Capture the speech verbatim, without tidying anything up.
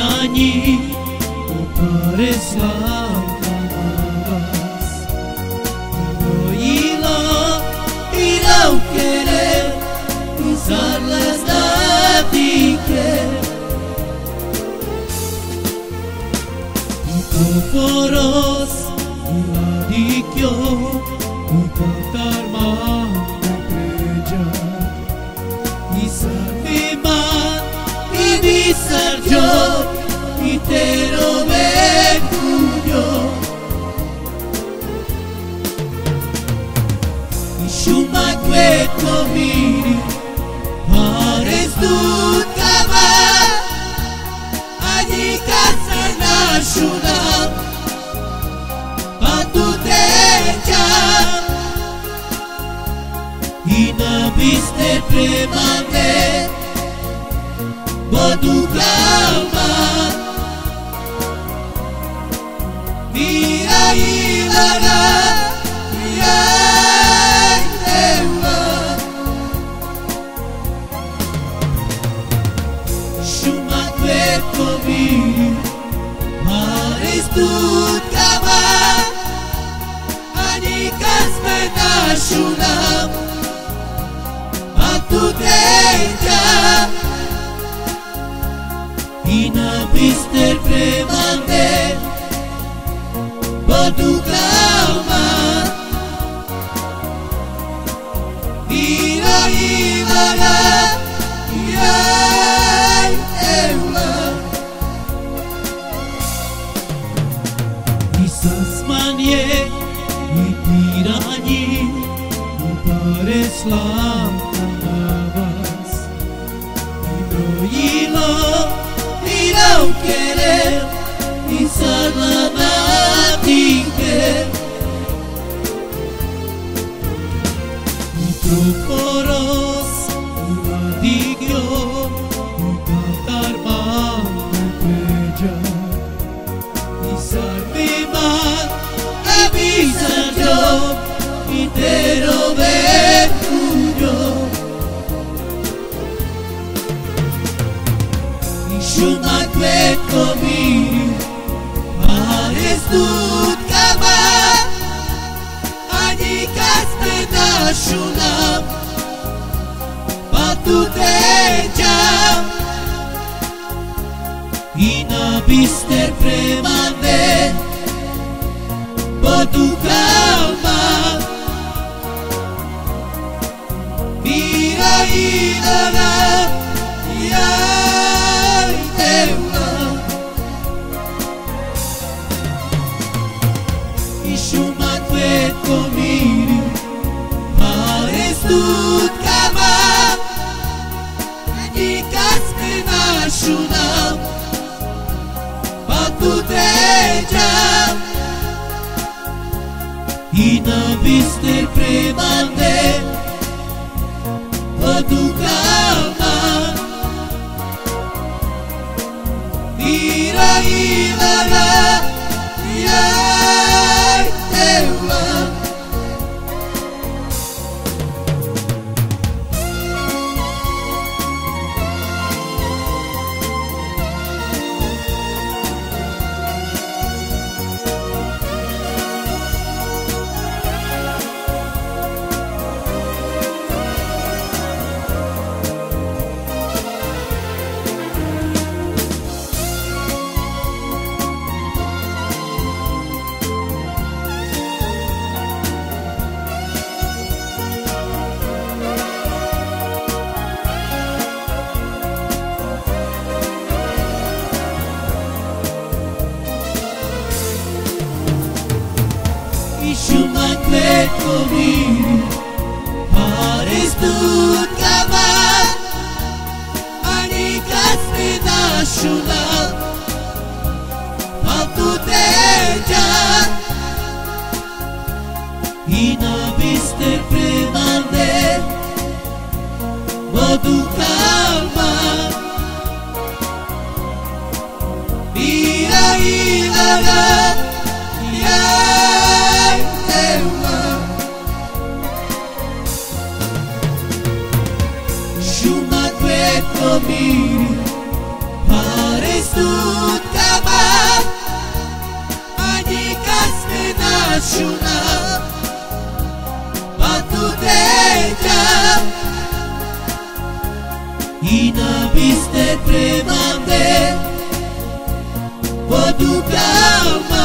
Ani, o pares la kavas. Ilo, ilo kere, i sarlas da dike. I koporos, i la dikyo, i katarman, i preja. I sarmiman, i bisar jo, i tero ve kujo. I šuma kwe komiri, pares dut kava, ani kas me na šuna, pa tu te ča. I na bister pre mande, bo dukha ma. Mira i laga, ja, e, ua. Šuma kwe komiri, pares dut kava, ani kas me na šuna, pa tu te ča. I na bister pre mande, bo dukha ma. Mira i laga, ja, e, ua. I sas manje, i piranji, i pares la kavas. I no ilo, ilo kere, i sarla na dike. I koporos, i la dikyo, i katarman, i preja. I sarmiman, i bisar jo, i tero ve kujo. I šuma kwe komiri, pares dut kava, ani kas me na šuna, pa tu te ča. I na bister pre mande, bo dukha ma. Mira i laga, ja, e, ua. I šuma kwe komiri, pares dut kava, ani kas me na šuna, pa tu te ča. I na bister pre mande, bo dukha ma. Mira i laga, ja, e, ua. I šuma kwe komiri, pares dut kava, ani kas me na šuna, pa tu te ča. I na bister pre mande, bo dukha ma. Mira i laga, ja, e, ua. Šuma kwe komiri, pares dut shuna, patu deja, ina biste tremande, vodu kama